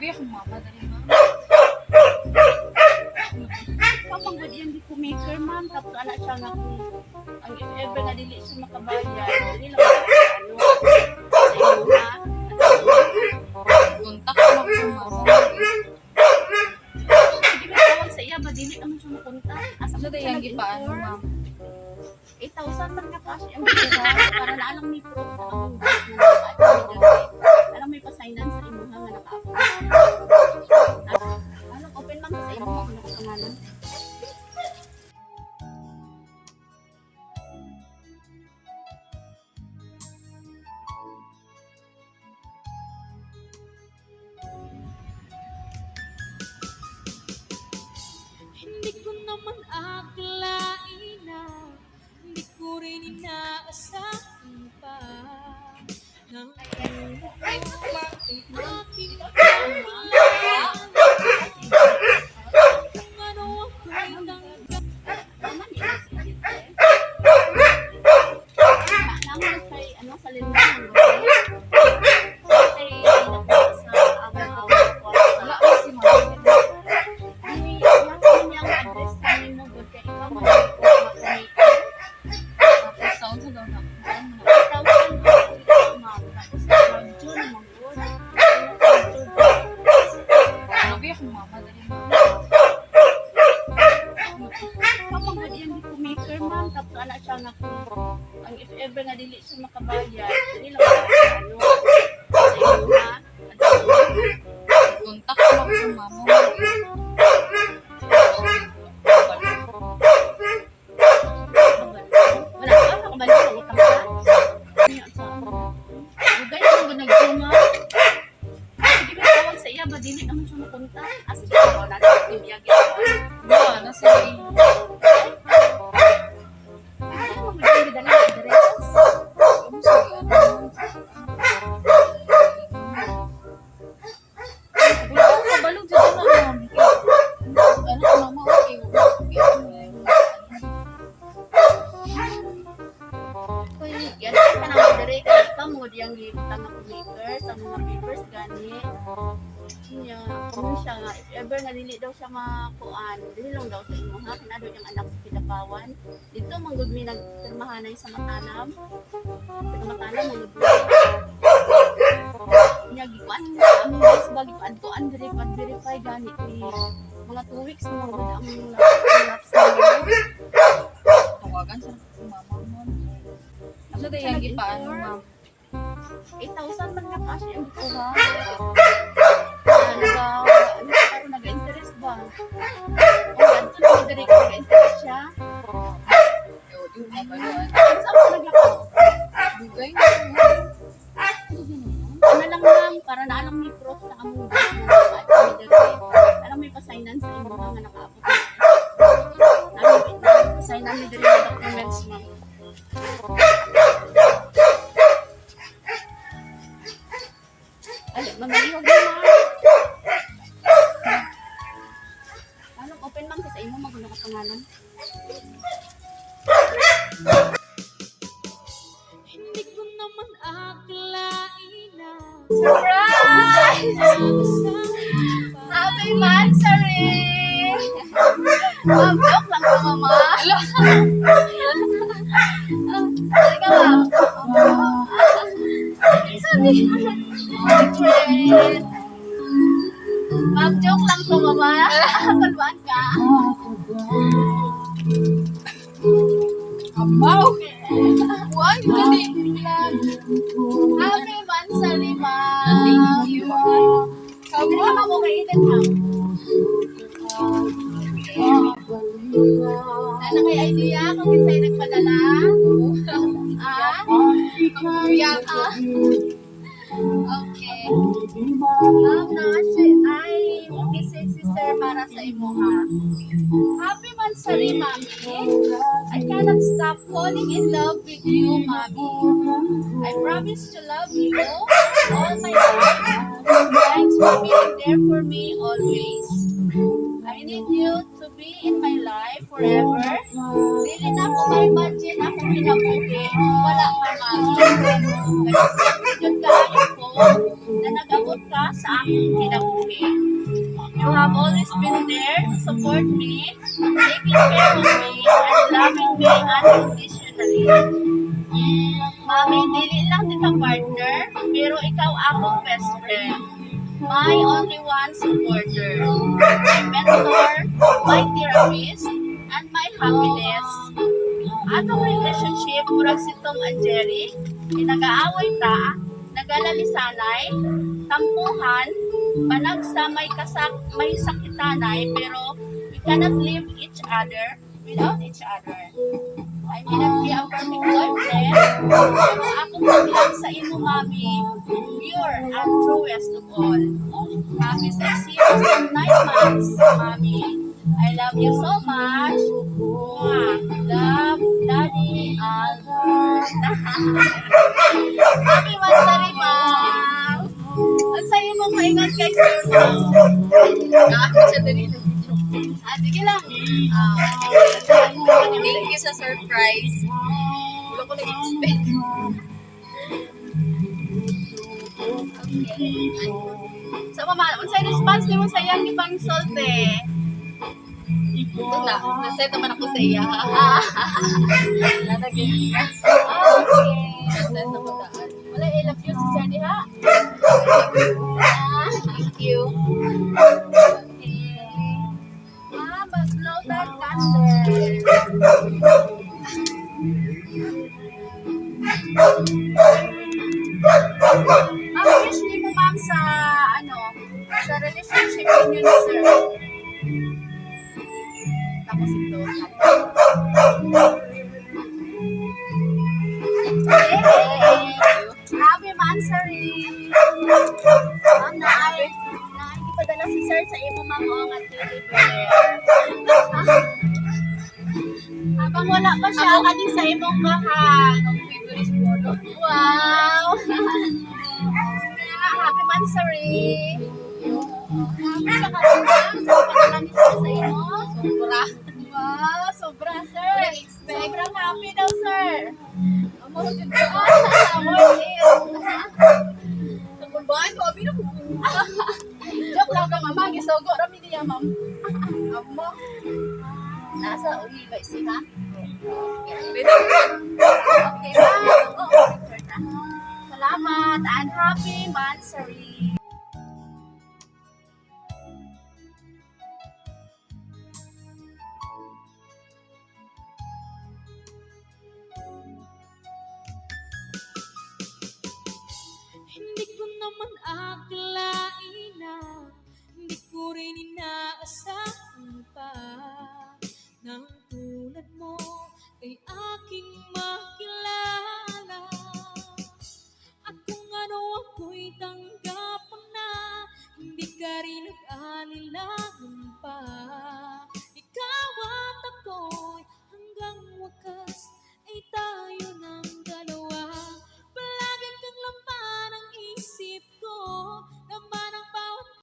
Grabe akong mama dali, ma'am. Ikaw man gud iyang maker, ma'am. Tapos ana siya nga kung ang if ever nga dili siya makabayad, dili lang sa ano sa imuha. Kontak ko lang sa mama. Sige, may tawag sa iya ba dili naman siya makontak. Asa Ano ko daw siya yung gipaano, nag-inform? ma'am? 8,000 man nga cash ang kuha para na lang may proof sa akong bank nga naka-apply diri. Alam may pasainan sa imuha nga naka-apply. Ano open man sa imuha kung nakapangalan. Hindi ko naman akalain na hindi ko rin inaasahan pa na ay aking pamilya. Kung ano ako'y tanggap. Tama ni si Jite. Naman kay ano sa linang kay nakuha sa among Wala ko si mama. Ay, yang niyang address sa nimo gud kay ikaw man ang kuha maker. Tapos sound sa daw na. Saan mo na? 8,000 gud ma'am. Tapos sa radyo naman gud. Grabe akong mama dali, ma'am. Ikaw man gud iyang maker, ma'am. Tapos ana siya nga kung ang if ever nga dili siya makabayad, dili lang sa ano sa imuha. Kontak ko lang sa mama. Wala ka, nakabalo, utang ka. Ano sa Ugay mo ba nag-juma? Sige, may tawag sa iya ba dili naman siya makontak. Asa siya ba na sa tibiyag ito? Ba, nasa Ano mo ba dala ang address? Ano sa ano? Wala ko kabalo dito na, ma'am. Ano ko, mama, okay. Okay, Kuy, yan ang kanang dire kay ikaw mo diyang gibutang ako maker sa mga papers gani. Niya, kung siya nga, if ever nga dili daw siya makuan, dili lang daw sa imo ha, kinado niyang anak sa Kidapawan. Dito man gud mi nagpirmahanay sa Matanam. Sa Matanam man gud mi. Niya gikuan ang guys ba gikuan to an verify verify gani ni mga 2 weeks mo gud ang lapse niya. Tawagan sa mama mo. Ano daw yung gipaano, ma'am? 8,000 man nga cash ang kuha. Ah, naga, ano siya, parang naga-interest ba? O, adto na diri ka nag-interest siya. Yo, di ko kabalo. Ano sa ako naglakaw? Dugay na. Ano lang ma'am, para na lang may proof sa among bank nga naka-apply diri. Alam may pasainan sa imo nga nakaabot. Namin pasainan mi diri ang documents, ma'am. Ay, mamalihog na, ma'am. Anong open ma'am kasi imo magulo ka pangalan. Hindi ko naman akalain na Surprise! inaasahan pa. Happy Mansari! Ma'am, joke lang po, mama. Halika, ma'am. Sabi. Secret. Ma'am, joke lang po, mama. Kalwaan ka. Amaw! Why? Dali. Happy Mansari, ma'am. Thank you. Hindi ka ma'am, okay, Eden, ma'am. Ano kay idea kung kinsay nagpadala? Ah? Kuya ka. Okay. Ma'am, na ay message si sir para sa imo ha. Happy Mansari, Mami. I cannot stop falling in love with you, Mami. I promise to love you all my life. Thanks for being there for me always. I need you to be in my life forever. Dili na ako ma-imagine akong kinabuhi kung wala ka, Mami. Kaya jud kaayo ko. na nag-abot ka sa akong kinabuhi. You have always been there to support me, taking care of me, and loving me unconditionally. Mami, dili lang kita partner, pero ikaw akong best friend. My only one supporter. My mentor, my therapist, and my happiness. Atong relationship, murag si Tom and Jerry, nagaaway ta, nagalalisanay, tampuhan, panagsa may sakitanay, pero we cannot live each other without each other. I may not be a perfect boyfriend, pero akong pag-love sa imo, mami, pure and truest of all. Happy 6 years and 9 months, mami. I love you so much. Mwah. Love, Daddy Albert. Happy Mansari, ma'am. Ang sayo mong maingat kay sir, ma'am. Ako siya dali ng video. Ah, sige lang. Ah, Thank you sa surprise. Wala ko nag-expect. Okay. So, mama, unsay response nimo sa iyang ipang sulti? Ito na, naset naman ako sa iya. Ah, Lalagay. okay. Naset na ko daan. Wala, I love you si sir diha. Ah, Thank you. Okay. Ah, mag-blow that candle. Ma'am, wish nimo, ma'am, sa ano, sa relationship ninyo ni sir. Tapos ito. Yay! Happy Mansari! Ma'am, naay, naay gipadala si sir sa imo, ma'am, o nga teddy bear. Habang wala pa siya, kani sa imong kahag. Ang favorite color. Wow! Happy Mansari! Happy siya ka rin, ma'am, sa padala ni sir sa imo. Sobra. Wow, sobra, sir. Wala expect. Sobrang happy daw, sir. Amo jud ko. Ah, worth it. Sa ko, abi na ko. Joke lang ka, mama. Gisugo rami niya, ma'am. Amo. Nasa uwi ba siya? Pwede ko. Okay, ma'am. Oo, picture na. Salamat and happy Mansari. Hindi ko naman akalain na hindi ko rin inaasahan pa nang tulad mo ay aking makilala. At kung ano ako'y tanggap mo na, hindi ka rin nag-alilangan pa.